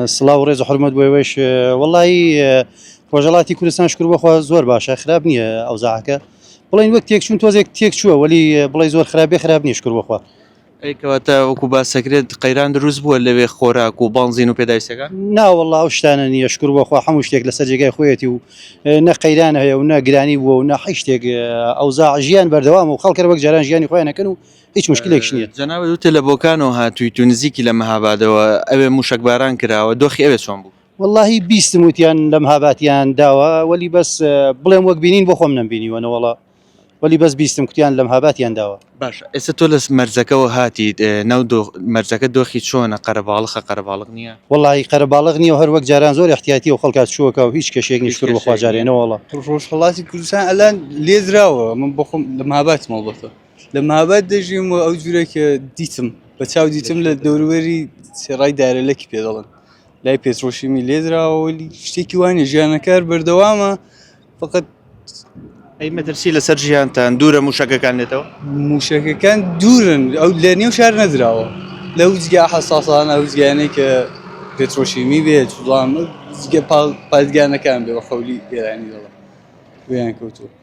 سڵاو و ڕێز و حورمەت بۆ ئێوەش. وەڵایی ڕۆژهەڵاتی کوردستان شکر بۆ خوا زۆر باشە خراپ نییە ئەوزاعەکە بڵێن وەک تێکچوون تۆزێک تێک چووە وەلی بڵێ زۆر خراپ بێ خراپ نییە شکر بۆ خوا. ئەی کەواتە وەکو باسەکرێت قەیران دروست بووە لەوێ خۆراک و بەنزین و پێداویستەکان؟ نا وەڵا ئەو شتانە نییە شکر بۆ خوا هەموو شتێک لەسەر جێگای خۆیەتی و نە قەیران هەیە و نە گرانی بووە و نە هیچ شتێک ئەوزاع ژیان بەردەوامە و خەڵک هەر وەک جاران ژیانی خۆیان ئەکەن و هیچ مشکلێکش نییە. جەنابت وتت لە بۆکانەوە هاتوویت و نزیکی لە مەهابادەوە، ئەوێ مووشەکباران کراوە، دۆخی ئەوێ چۆن بوو؟ وەڵاهی بیستم وتیان لە مهاباتیان داوە، وەلی بەس بڵێم وەک بینین بۆ خۆم نەمبینیوە نەوەڵا، وەلی بەس بیستم کوتیان لە مهاباتیان داوە. باشە ئێستا تۆ لە مەرزەکەوە هاتیت، ناو مەرزەکە دۆخی چۆنە، قەرەباڵخە قەرەباڵغ نییە؟ وەڵاهی قەرەباڵغ نییە و هەر وەک جاران زۆر ئیحتیاتیە و خەڵکا چووەکە و هیچ کێشەیەک نییە شوکر بۆ خوا جارێ نەوەڵا. ڕۆژهەڵاتی کوردستان ئەلان لێدراوە، من بۆ خۆم لە مهاباتم ئەڵبەتە. لە مهاباد دەژیم و ئەو جورە کە دیتم بە چاو دیتم لە دەوروبەری سێڕای دارەلەکی پێ دەڵێن لای پێترۆشیمی لێدراوە وەلی شتێکی وانە ژیانەکار بەردەوامە فقط ئەی مەترسی لەسەر ژیانتان دوورە موشەکەکان لێتەوە؟ موشەکەکان دوورن ئەو لە نێو شار نەدراوە لەو جگا حەساسانە ئەو جگانەی کە پێترۆشیمی بێت بەڵام جگە پادگانەکان بێ بە قەولی ئێرانی دەڵێن ویان کەوتووە.